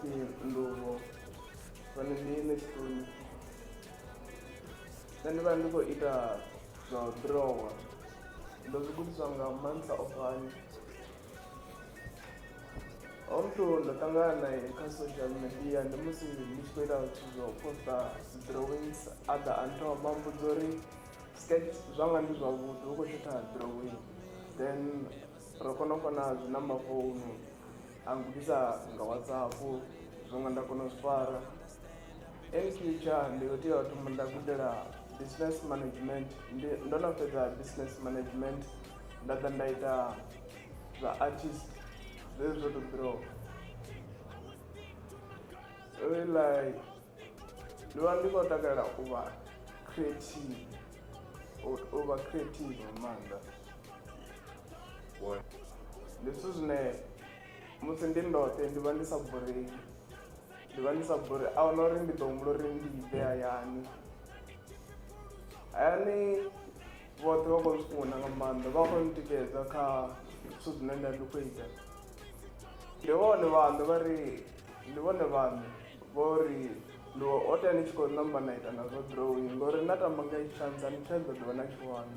pfhi Nduvho, hone ndi nṋe Tshiṱuni. Nṋe ndi vha ndi khou ita zwa u ḓirowa, ndo zwi gudiswa nga Mansa Ofani. Hoyu muthu ndo ṱangana nae kha social media ndi musi ndi tshi khou ita zwithu zwa u poster dzi drawings a ḓa a nthoma a mmbudza uri sketch zwanga ndi zwavhuḓi hu khou shotha drawing then ro kona u fhana dzi number founu a ngudisa nga WhatsApp zwiṅwe nda kona u zwi fara. In future ndi khou tea u thoma nda gudela business management ndi ndo no fhedza business management nda ḓa nda ita zwa artist zwezwi zwo to ḓirowa. Like ndi vha ndi khou takalela u vha creative u vha creative nga maanḓa. Ndi zwithu zwine musi ndi ndoṱhe ndi vha ndi sa borei ndi vha ndi sa borei ahuna uri ndi ḓo humbula uri ndi bve hayani. Hayani vhoṱhe vha khou zwi funa nga maanḓa vha khou ntikedza kha zwithu zwine nda ndi khou ita. Ndi vhone vhaṋe vha ri ndi vhone vhaṋe vho ri ndi ho tea ni tshi khou ṋamba na ita na zwa drawing ngori na tamba nga chance ani tsha ḓo dovha na tshi wana.